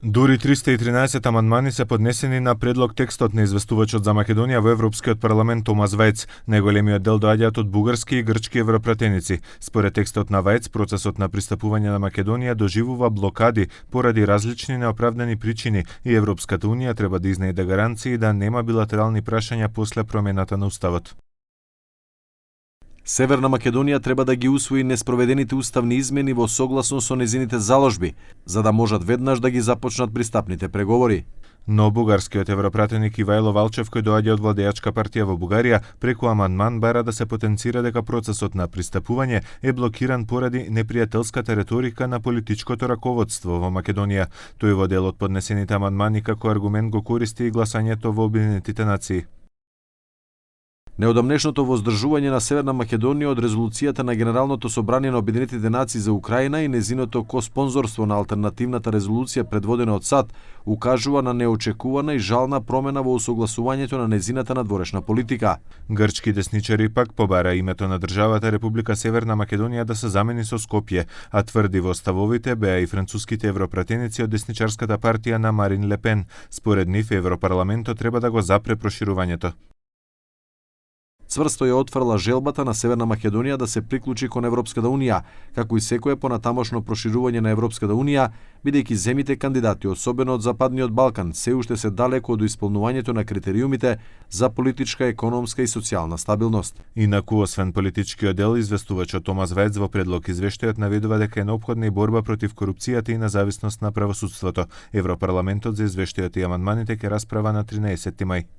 Дури 313 амандмани се поднесени на предлог текстот на известувачот за Македонија во Европскиот парламент Томас Вајц. Најголемиот дел доаѓаат од бугарски и грчки европратеници. Според текстот на Вајц, процесот на пристапување на Македонија доживува блокади поради различни неоправдани причини и Европската унија треба да изнајде гаранции да нема билатерални прашања после промената на уставот. Северна Македонија треба да ги усвои неспроведените уставни измени во согласно со незините заложби, за да можат веднаш да ги започнат пристапните преговори. Но бугарскиот европратеник Ивајло Валчев, кој доаѓа од владеачка партија во Бугарија, преку амандман бара да се потенцира дека процесот на пристапување е блокиран поради непријателската реторика на политичкото раководство во Македонија. Тој во дел од поднесените амандмани како аргумент го користи и гласањето во Обединетите нации. Неодамнешното воздржување на Северна Македонија од резолуцијата на Генералното собрание на Обединетите нации за Украина и незиното коспонзорство на алтернативната резолуција предводена од САД укажува на неочекувана и жална промена во усогласувањето на незината надворешна политика. Грчки десничари пак побара името на државата Република Северна Македонија да се замени со Скопје, а тврди во ставовите беа и француските европратеници од десничарската партија на Марин Ле Пен. Според нив Европарламентот треба да го запре проширувањето. Цврсто ја отфрла желбата на Северна Македонија да се приклучи кон Европската унија, како и секое понатамошно проширување на Европската унија, бидејќи земите кандидати, особено од Западниот Балкан, се уште се далеко од исполнувањето на критериумите за политичка, економска и социјална стабилност. Инаку, освен политичкиот дел, известувачот Томас Вајц во предлог извештајот наведува дека е неопходна и борба против корупцијата и независност на правосудството. Европарламентот за извештајот и амандманите ќе расправа на 13 мај.